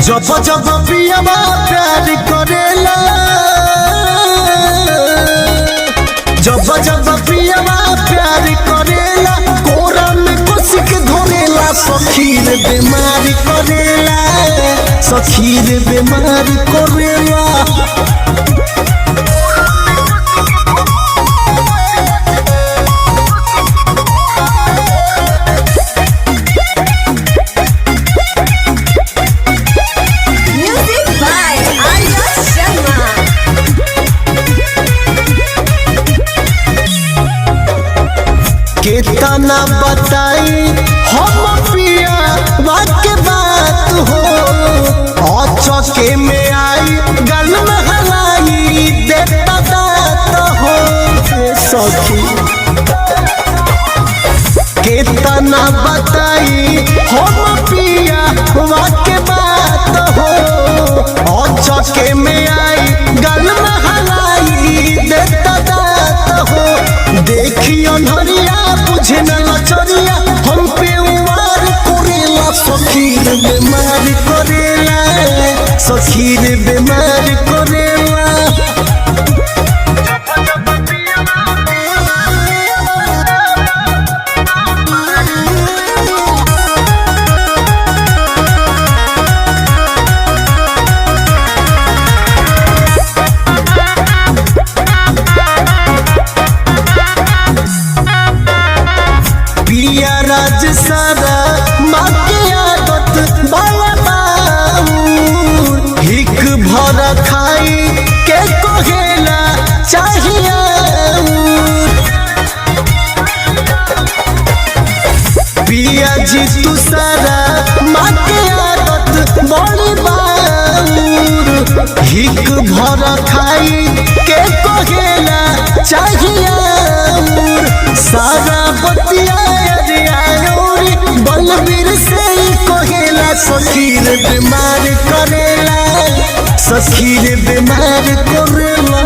जब जब पियवा प्यार करेला, जब जब पियवा प्यार करेला, कोरा में कुछ के धरेला, सखी रे बीमार करेला, सखी रे बीमार करेला। Music by Arya Sharma. केतना बताई हम पिया के बात हो, अचके में आई गल में हलाई देता दात हो। ए सखी केतना बताई हम पिया के बात हो, अचके में आई गल में हलाई देता दात हो। देखी अनहरिया बुझे न लचरिया, हम पे उमार करेला, सखी रे बीमार करेला, सखी रे बीमार करेला। पिया राज सारा माँ के आदत बाला बाबूर, हिक भर खाई के कोहेला चाहिए। पिया जी तू सारा माँ के आदत बड़ी बाबूर, हिक भर खाई के कोहेला चाहिए। सारा बतिया अरियायोरी बलबीर से ही कहेला, सखी रे बीमार करेला, सखी रे बीमार करेला।